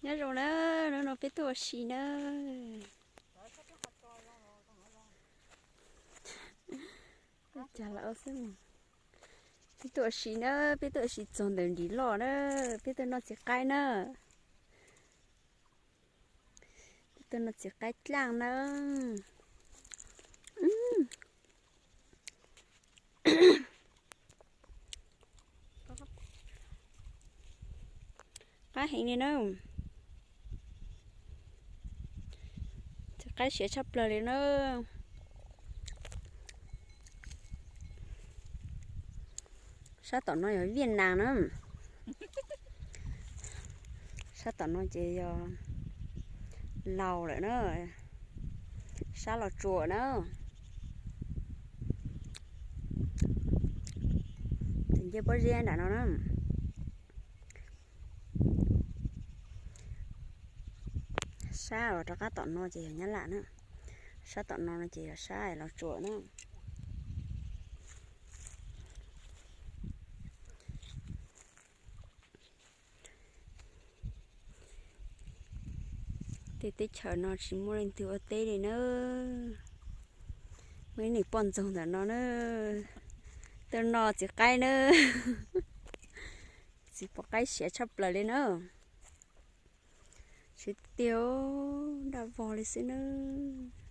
Nyob zoo na, hnub no peb tuaj ua si na. Cas lawm xwb. Peb tuaj ua si na, peb tuaj ua si txog ntawm nrim loj na, peb tuaj noj txiv qaib na. Peb tuaj noj txiv qaib dlaaj na. Qab heev li na. Txiv qaib siav tshaj plaws li na. Sab tom no yog Viaj Nam na. Sab tom no ces yog laus lawm na. Sab Los Tsuas na. Tus ncej pob zeb nram no na. Sab uas rov qab tom no ces yog Nyab Laj na. Sab tom no no ces yog sab Los Tsuas na. Tej teb chaws no tsis muaj leej twg ua teb li na. Muaj ib niam poj ntxoog ntawm no na, tuaj noj txiv qaib na. Txiv pom qaib siav tshaj plaws li na. Siav tiag, daj vog li xwb nawb.